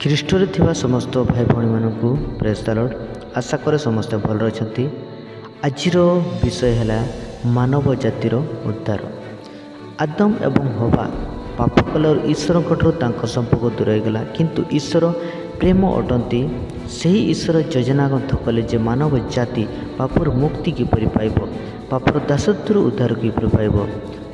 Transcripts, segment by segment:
ଖ୍ରୀଷ୍ଟରେ ଥିବା ସମସ୍ତ ଭାଇ ଭଉଣୀମାନଙ୍କୁ ପ୍ରେଜ୍ ଦ ଲର୍ଡ଼। ଆଶା କରେ ସମସ୍ତେ ଭଲରେ ଅଛନ୍ତି। ଆଜିର ବିଷୟ ହେଲା ମାନବ ଜାତିର ଉଦ୍ଧାର। ଆଦମ ଏବଂ ହବା ପାପ କଲାରୁ ଈଶ୍ୱରଙ୍କଠାରୁ ତାଙ୍କ ସମ୍ପର୍କ ଦୂର ହୋଇଗଲା। କିନ୍ତୁ ଈଶ୍ୱର ପ୍ରେମ ଅଟନ୍ତି। ସେହି ଈଶ୍ୱର ଯୋଜନାବଦ୍ଧ କଲେ ଯେ ମାନବ ଜାତି ପାପରୁ ମୁକ୍ତି କିପରି ପାଇବ, ପାପର ଦାସତ୍ୱରୁ ଉଦ୍ଧାର କିପରି ପାଇବ।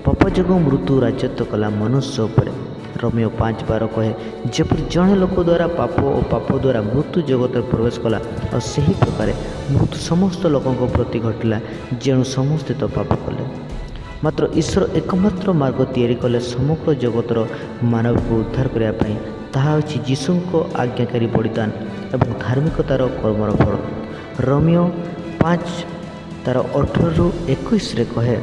ପାପ ଯୋଗୁଁ ମୃତ୍ୟୁ ରାଜତ୍ୱ କଲା ମନୁଷ୍ୟ ଉପରେ। ରୋମୀୟ 5:12 କହେ, ଯେପରି ଜଣେ ଲୋକ ଦ୍ୱାରା ପାପ ଓ ପାପ ଦ୍ୱାରା ମୃତ୍ୟୁ ଜଗତରେ ପ୍ରବେଶ କଲା, ଆଉ ସେହି ପ୍ରକାରେ ମୃତ୍ୟୁ ସମସ୍ତ ଲୋକଙ୍କ ପ୍ରତି ଘଟିଲା, ଯେଣୁ ସମସ୍ତେ ତ ପାପ କଲେ। ମାତ୍ର ଈଶ୍ୱର ଏକମାତ୍ର ମାର୍ଗ ତିଆରି କଲେ ସମଗ୍ର ଜଗତର ମାନବକୁ ଉଦ୍ଧାର କରିବା ପାଇଁ। ତାହା ହେଉଛି ଯୀଶୁଙ୍କ ଆଜ୍ଞାକାରୀ ବଳିଦାନ ଏବଂ ଧାର୍ମିକତାର କର୍ମର ଫଳ। ରୋମୀୟ 5 ତାର 18ରୁ 21ରେ କହେ,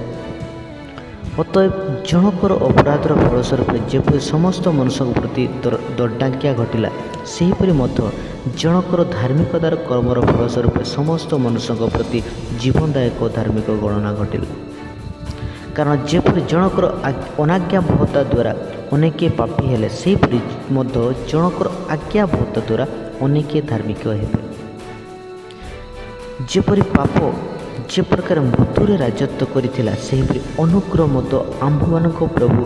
ଅତଏବ ଜଣକର ଅପରାଧର ଫଳସ୍ୱରୂପ ଯେପରି ସମସ୍ତ ମନୁଷ୍ୟଙ୍କ ପ୍ରତି ଦଣ୍ଡାଜ୍ଞା ଘଟିଲା, ସେହିପରି ମଧ୍ୟ ଜଣକର ଧାର୍ମିକତାର କର୍ମର ଫଳସ୍ୱରୂପ ସମସ୍ତ ମନୁଷ୍ୟଙ୍କ ପ୍ରତି ଜୀବନଦାୟକ ଧାର୍ମିକ ଗଣନା ଘଟିଲା। କାରଣ ଯେପରି ଜଣକର ଅନାଜ୍ଞାବହତା ଦ୍ୱାରା ଅନେକେ ପାପୀ ହେଲେ, ସେହିପରି ମଧ୍ୟ ଜଣକର ଆଜ୍ଞାବହତା ଦ୍ୱାରା ଅନେକେ ଧାର୍ମିକ ହେବେ। ଯେପରି ପାପ ଯେ ପ୍ରକାର ମୃତ୍ୟୁରେ ରାଜତ୍ୱ କରିଥିଲା, ସେହିପରି ଅନୁଗ୍ରହ ମଧ୍ୟ ଆମ୍ଭମାନଙ୍କ ପ୍ରଭୁ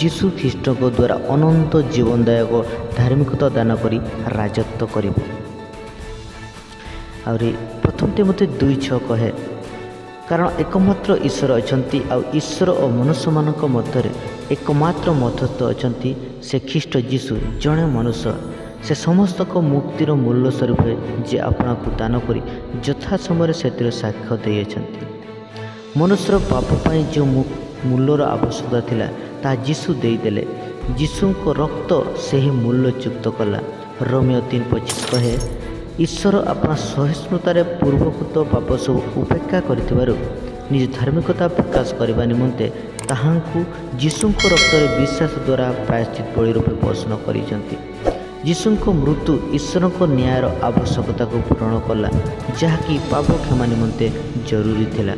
ଯୀଶୁ ଖ୍ରୀଷ୍ଟଙ୍କ ଦ୍ୱାରା ଅନନ୍ତ ଜୀବନଦାୟକ ଧାର୍ମିକତା ଦାନ କରି ରାଜତ୍ୱ କରିବ। ଆହୁରି ପ୍ରଥମ ତୀମଥି 2:6 କହେ, କାରଣ ଏକମାତ୍ର ଈଶ୍ୱର ଅଛନ୍ତି, ଆଉ ଈଶ୍ୱର ଓ ମନୁଷ୍ୟମାନଙ୍କ ମଧ୍ୟରେ ଏକମାତ୍ର ମଧ୍ୟସ୍ଥ ଅଛନ୍ତି, ସେ ଖ୍ରୀଷ୍ଟ ଯୀଶୁ ଜଣେ ମନୁଷ୍ୟ। ସେ ସମସ୍ତଙ୍କ ମୁକ୍ତିର ମୂଲ୍ୟ ସ୍ୱରୂପ ଯେ ଆପଣାକୁ ଦାନ କରି ଯଥା ସମୟରେ ସେଥିର ସାକ୍ଷ୍ୟ ଦେଇଅଛନ୍ତି। ମନୁଷ୍ୟର ପାପ ପାଇଁ ଯେଉଁ ମୂଲ୍ୟର ଆବଶ୍ୟକତା ଥିଲା, ତାହା ଯୀଶୁ ଦେଇଦେଲେ। ଯୀଶୁଙ୍କ ରକ୍ତ ସେହି ମୂଲ୍ୟ ଚୁକ୍ତ କଲା। ରୋମୀୟ 3:25 କହେ, ଈଶ୍ୱର ଆପଣା ସହିଷ୍ଣୁତାରେ ପୂର୍ବକୃତ ପାପ ସବୁ ଉପେକ୍ଷା କରିଥିବାରୁ ନିଜ ଧାର୍ମିକତା ପ୍ରକାଶ କରିବା ନିମନ୍ତେ ତାହାଙ୍କୁ ଯୀଶୁଙ୍କ ରକ୍ତରେ ବିଶ୍ୱାସ ଦ୍ୱାରା ପ୍ରାୟଶ୍ଚିତ ବଳି ରୂପେ ପୋଷଣ କରିଛନ୍ତି। ଯୀଶୁଙ୍କ ମୃତ୍ୟୁ ଈଶ୍ୱରଙ୍କ ନ୍ୟାୟର ଆବଶ୍ୟକତାକୁ ପୂରଣ କଲା, ଯାହାକି ପାପ କ୍ଷମା ନିମନ୍ତେ ଜରୁରୀ ଥିଲା।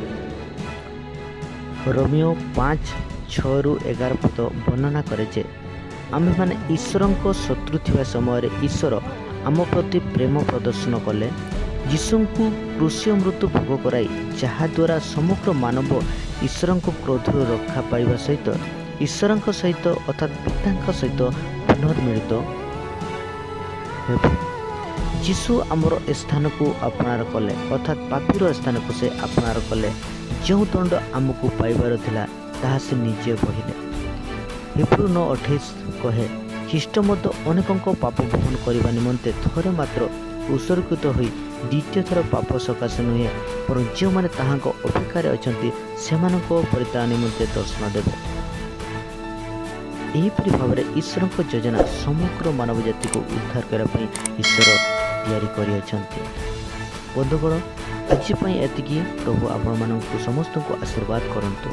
ରୋମୀୟ 5:6ରୁ 11 ପଦ ବର୍ଣ୍ଣନା କରେ ଯେ ଆମ୍ଭେମାନେ ଈଶ୍ୱରଙ୍କ ଶତ୍ରୁ ଥିବା ସମୟରେ ଈଶ୍ୱର ଆମ ପ୍ରତି ପ୍ରେମ ପ୍ରଦର୍ଶନ କଲେ, ଯୀଶୁଙ୍କୁ କ୍ରୁଶୀୟ ମୃତ୍ୟୁ ଭୋଗ କରାଇ, ଯାହାଦ୍ୱାରା ସମଗ୍ର ମାନବ ଈଶ୍ୱରଙ୍କ କ୍ରୋଧରୁ ରକ୍ଷା ପାଇବା ସହିତ ଈଶ୍ୱରଙ୍କ ସହିତ, ଅର୍ଥାତ୍ ପିତାଙ୍କ ସହିତ ପୁନର୍ମିଳିତ ହେବ। ଯୀଶୁ ଆମର ଏ ସ୍ଥାନକୁ ଆପଣାର କଲେ, ଅର୍ଥାତ୍ ପାପୀର ସ୍ଥାନକୁ ସେ ଆପଣାର କଲେ। ଯେଉଁ ଦଣ୍ଡ ଆମକୁ ପାଇବାର ଥିଲା, ତାହା ସେ ନିଜେ ବହିଲେ। ହିବ୍ରୁ 9:28 କହେ, ଖ୍ରୀଷ୍ଟ ମଧ୍ୟ ଅନେକଙ୍କ ପାପ ବହନ କରିବା ନିମନ୍ତେ ଥରେ ମାତ୍ର ଉତ୍ସର୍ଗୀକୃତ ହୋଇ ଦ୍ୱିତୀୟ ଥର ପାପ ସକାଶେ ନୁହେଁ, ବରଂ ଯେଉଁମାନେ ତାହାଙ୍କ ଅପେକ୍ଷାରେ ଅଛନ୍ତି, ସେମାନଙ୍କ ପରିତ୍ରାଣ ନିମନ୍ତେ ଦର୍ଶନ ଦେବେ। ଏହିପରି ଭାବରେ ଈଶ୍ୱରଙ୍କ ଯୋଜନା ସମଗ୍ର ମାନବ ଜାତିକୁ ଉଦ୍ଧାର କରିବା ପାଇଁ ଈଶ୍ୱର ତିଆରି କରିଅଛନ୍ତି। ବନ୍ଧୁଗଣ, ଆଜି ପାଇଁ ଏତିକି। ପ୍ରଭୁ ଆପଣମାନଙ୍କୁ ସମସ୍ତଙ୍କୁ ଆଶୀର୍ବାଦ କରନ୍ତୁ।